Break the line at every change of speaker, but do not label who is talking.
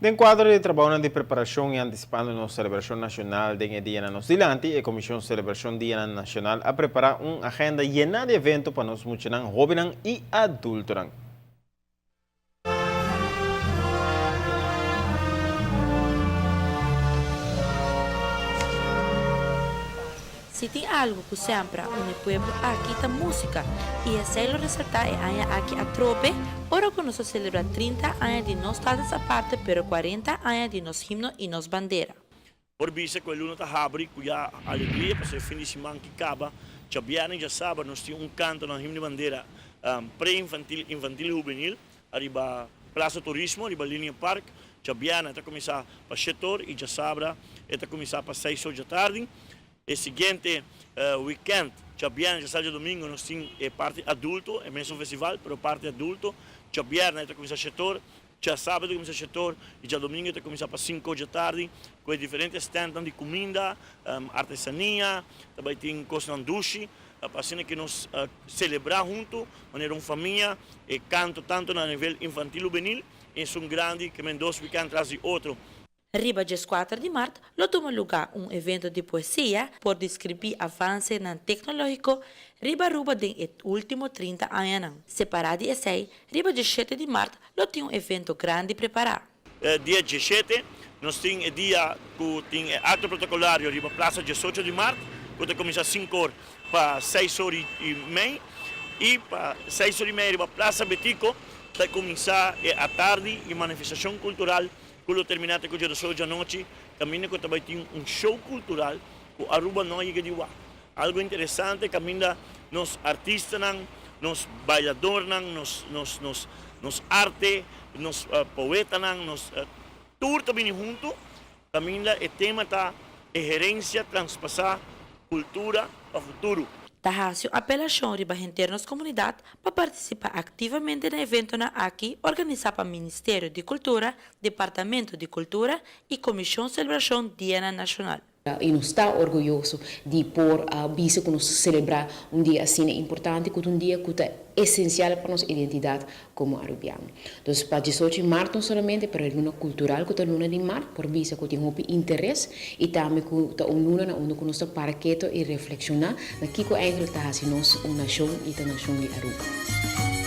Den kuadro di e trabounan di preparashon i antisipando nos selebrashon nashonal den e dianan nos dilanti, e Komishon Selebrashon Dianan Nashonal a prepará un agenda yená di evento pa nos muchanan, hóbennan i adultonan.
Si tin algu ku semper a uni pueblo aki ta músika i esei lo resaltá e aña aki atrobe ora ku nos ta selebrá 30 aña di nos Status Aparte pero 40 aña di nos himno i nos bandera.
Por bisa ku e luna ta habri ku ya alegria pasobra e fin di siman ki kaba djabièrnè i djasabra nos tin un kanto na himno di bandera pre-infantil, infantil i hubenil ariba Plaza Turismo riba Linear Park. Djabièrnè ta kuminsá pa shetor i djasabra e ta kuminsá pa seis or djatardi. E siguiente wikènt djabièrnè, djasabra, djadumingu nos tin e parti adulto, e mesun festival pero parti adulto. Djabièrnè e ta kuminsá shetor Djasabra ta kuminsá shetor i djadomingo ta kuminsá pa sinku dja tardi ku e diferente stèntnan di kuminda, artesania, ta bai tin kosnan dushi pa asina ku nos selebrá huntu manera un famia e kanto tantu na nivel infantil hubenil i esun grandi ke men dos wikènt tras di otro.
Riba dieskuater di mart lo tuma lugá un evento di poesia por deskribí avansenan teknológiko riba Aruba den e último 30 añanan. Separá di esei, riba diesshete di mart lo tin un evento grandi prepará.
Dia diesshete nos tin e dia ku tin e akto protokolario riba Plaza diesocho di mart ku ta kuminsá sinku or pa seis or i mei i pa seis or i mei riba Plaza Betico ta kuminsá e atardi i manifestashon kultural Ku lo terminá te ku djadoso djanochi, kaminda ku ta bai tin un show kultural ku Aruba no a yega di wak. Algu interesante kaminda nos artistanan, nos bailadornan, nos nos nos nos arte, nos poetanan, nos tur ta bini huntu kaminda e tema ta e herensia transpasá kultura pa futuro.
Ta hasi un apelashon riba henter nos komunidat pa partisipá aktivamente na eventonan aki organisá pa Ministerio di Kultura, Departamento di Kultura i Komishon Selebrashon Dianan Nashonal.
I nos ta orguyoso di por bisa ku nos ta selebrá un dia asina importante ku ta un dia ku ta esensial pa nos identidat komo arubiano. Dus pa 18 di mart no solamente pero e luna kultural ku ta luna di mart por bisa ku tin hopi interes i tambe ku ta un luna na unda ku nos ta para keto i reflekshoná na kiko eigenlijk ta hasi nos un nashon i ta nashon di Aruba.